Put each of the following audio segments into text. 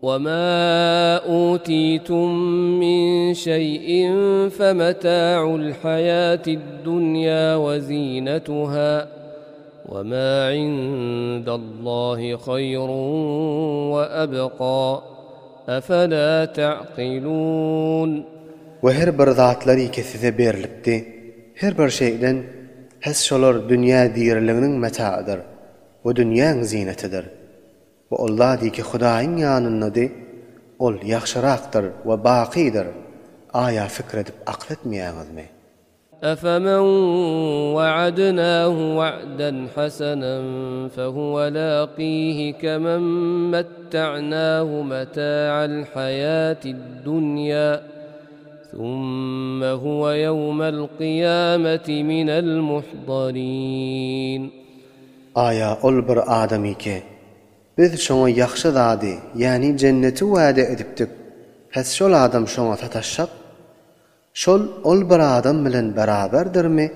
Wema utitum min şeý'in femeta'ul haýatid dunýa we zinatuha we ma indallahi haýrun we abka efela ta'kilun. We her bir zatlar ki size berlipdi, her bir şeýden, pes şolar dünýä diriliginiň metagydyr we dünýäň zinetidir. We ol zady ki Hudaýyň ýanyndady, ol ýagşyrakdyr we bakydyr, aýa pikir edip akyl etmeýäňizmi? Efemen wa'adnahu wa'dan hasanan fehuwe laqihi kemen metta'nahu meta'al hayatid dunýa thumma huwe ýewmel kyýameti minel muhdarin. Aýa ol bir adamyke, Biz şoňa ýagşy zady, ýäni jenneti wäde edipdik, pes şol adam şoňa sataşsak, şol ol bir adam bilen beraberdirmi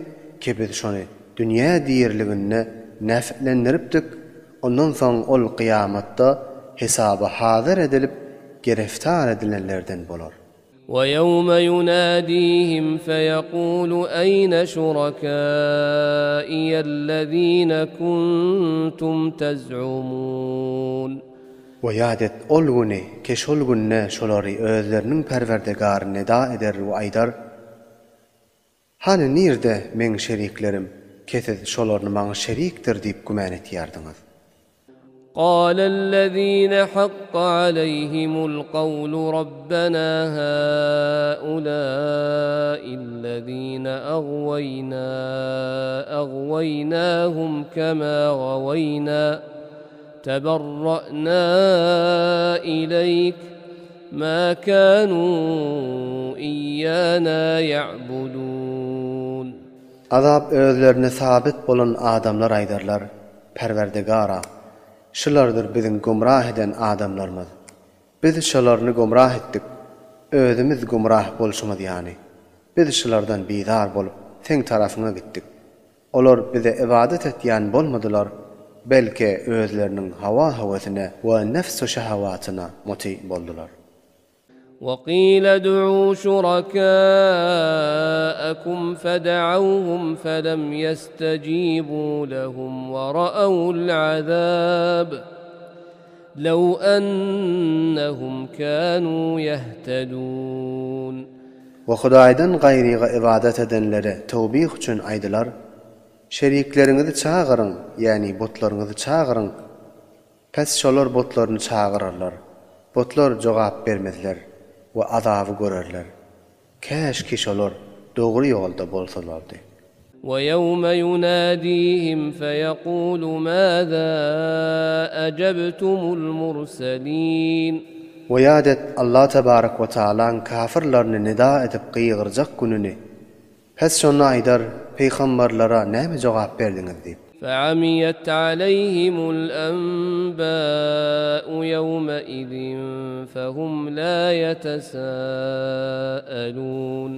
ki biz şony dünýä diriliginde neflendiripdik, ondan soň ol kyýamatda hesaba hazyr edilip gereftar edilenlerden bolar. وَيَوْمَ يُنَادِيهِمْ فَيَقُولُ أَيْنَ شُرَكَائِيَ الَّذِينَ كُنْتُمْ تَزْعُمُونَ. We ýat et ol güni, ke şol günde şolary özleriniň Perwerdigary neda eder we aýdar, Hany nirde meň şeriklerim, ke siz şolaryny maňa şerikdir diýip gümän etýärdiňiz? Galellezine hakka aleýhimul kawlu Rabbena haulâillezine agwaýnâ agwaýnâhum kemâ gawaýnâ teberra'nâ ileýk Mâ kânû iyyânâ ýa'budûn. Azap özlerine sabit bolan adamlar aýdarlar, Perwerdigara! Şulardyr biziň gumrah eden adamlarymyz. Biz şolaryny gumrah etdik, özümiz gumrah bolşumyz ýaly. Biz şulardan bizar bolup, Seň tarapyňa gitdik. Olar bize ybadat etýän bolmadylar, belki özleriniň hawa-höwesine we nefsu-şehawatyna muty boldular. وَقِيلَ ادْعُوا شُرَكَاءَكُمْ فَدَعَوْهُمْ فَلَمْ يَسْتَجِيبُوا لَهُمْ وَرَأَوُا الْعَذَابَ لَوْ أَنَّهُمْ كَانُوا يَهْتَدُونَ. We Hudaýdan gaýryga ybadat edenlere towbih üçin aýdylar, Şerikleriňizi çagyryň, ýäni butlaryňyzy çagyryň! Pes şolar butlaryny çagyrarlar. Butlar jogap bermezler we azaby görerler. Käşki şolar dogry ýolda bolsalardy. وَيَوْمَ يُنَادِيهِمْ فَيَقُولُ مَاذَا أَجَبْتُمُ الْمُرْسَلِينَ. We ýat et Allah tebarek we taalaň kafyrlaryny nida edip gygyrjak gününi. Pes şonda aýdar, Pygambarlara näme jogap berdiňiz diýip. فَعُمِيَتْ عَلَيْهِمُ الْأَنْبَاءُ يَوْمَئِذٍ فَهُمْ لَا يَتَسَاءَلُونَ.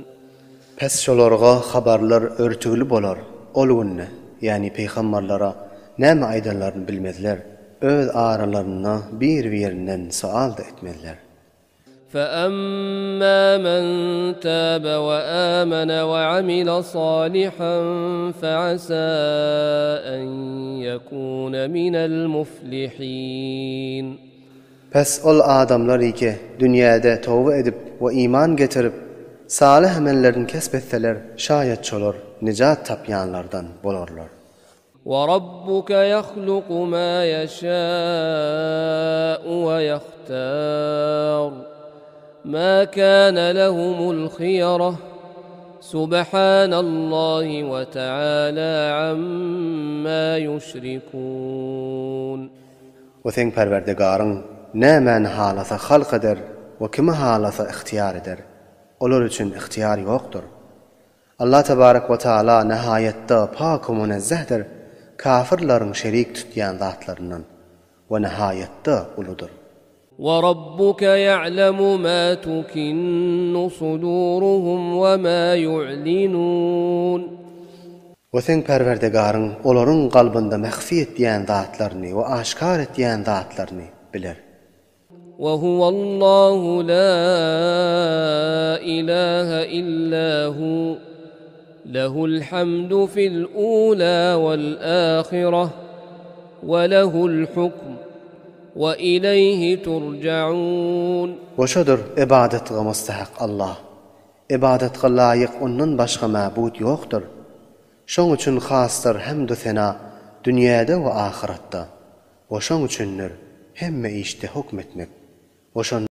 Pes şolarga habarlar örtügli bolar, ol günde, ýagny pygambarlara, näme aýdanlaryny bilmezler, öz aralarynda bir-birinden soal-da etmezler. فَأَمَّا مَن تَابَ وَآمَنَ وَعَمِلَ صَالِحًا فَعَسَىٰ أَن يَكُونَ مِنَ الْمُفْلِحِينَ. Pes ol adamlar ki dünýäde toba edip we iman getirip, salyh emellerini kesp etseler, şaýat şolar nijat tapýanlardan bolarlar. وَرَبُّكَ يَخْلُقُ مَا يَشَاءُ وَيَخْتَارُ مَا كَانَ لَهُمُ الْخِيَرَةُ سُبْحَانَ اللَّهِ وَتَعَالَىٰ عَمَّا يُشْرِكُونَ. We seň Perwerdigaryň nämäni halasa halk eder we kimi halasa ygtyýar eder. Olar üçin ygtyýar ýokdur. Allah tebarek we taala nihaýatda pak we münezzehdir, kafyrlaryň şerik tutýan zatlaryndan we nihaýatda uludyr. وَرَبُّكَ يَعْلَمُ مَا تُكِنُّ صُدُورُهُمْ وَمَا يُعْلِنُونَ. We seň Perwerdigaryň olaryň kalbynda mahfi etýän zatlaryny we aşkar etýän zatlaryny biler. وهو الله لا إله إلا هو له الحمد في الأولى والآخرة وله الحكم وإليه ترجعون. We şodur ybadatga mustahyk Allah. Ybadatga laýyk Ondan başga mabud ýokdur. Şoň üçin hasdyr hemdu-sena dünýäde we ahyratda. We şoň üçindir hemme işde hukm etmek. We şondan.